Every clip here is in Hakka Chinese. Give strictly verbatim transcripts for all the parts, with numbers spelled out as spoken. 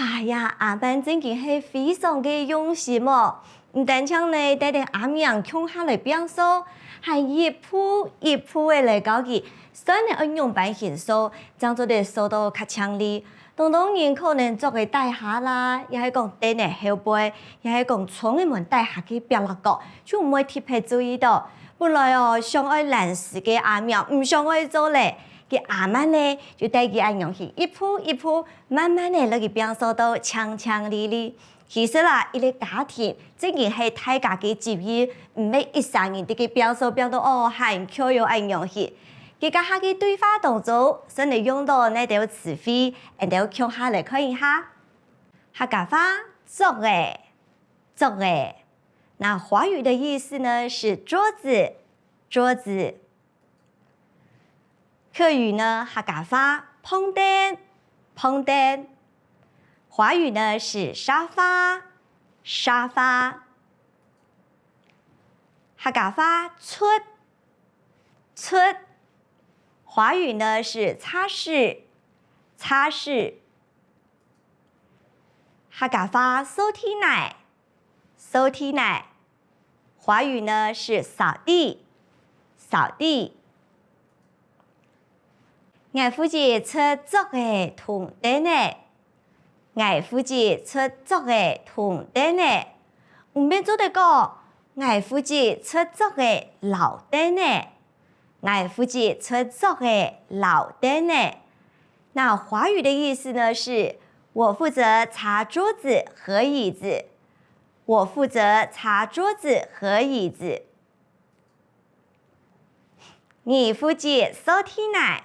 哎呀，阿曼真經係非常个用心哦！毋單淨呢帶等阿明共下來拚掃，還一步一步个來教佢算呢愛仰般形掃，正做得掃到較淨俐。當多人可能桌个底下啦，也係講凳仔後背，也係講窗仔門底下个壁角角，就毋會特別注意到。本來哦，想愛懶尸个阿明毋想愛做咧，該阿曼呢就帶佢恁樣去一步一步，慢慢个來去拚掃到淨淨俐俐。其實啦，一個家庭真經係大家个責任，毋係一儕人在該拚掃拚到哦還𤸁喲恁樣去。該這下个對話當中，先來用到哪兜詞彙，𠊎兜共下來看一下。客家話，桌仔，桌仔。那華語的意思呢是桌子，桌子。客語呢，客家話，嗙凳，嗙凳。華語呢是沙發，沙發。客家話，捽，捽。華語呢是擦拭，擦拭。客家話，掃地泥，掃地泥。華語呢是掃地，掃地。𠊎負責捽桌仔同凳仔，𠊎負責捽桌仔同凳仔。毋免做得講，𠊎負責捽桌仔摎凳仔，𠊎負責捽桌仔摎凳仔。那華語的意思呢是，我負責擦桌子和椅子，我負責擦桌子和椅子。你負責掃地泥，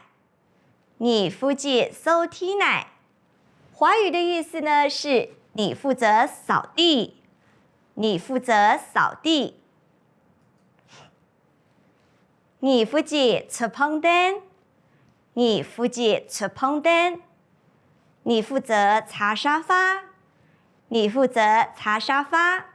你負責掃地泥。華語的意思呢是，你負責掃地，你負責掃地。你負責捽嗙凳，你負責捽嗙凳。你負責擦沙發，你負責擦沙發。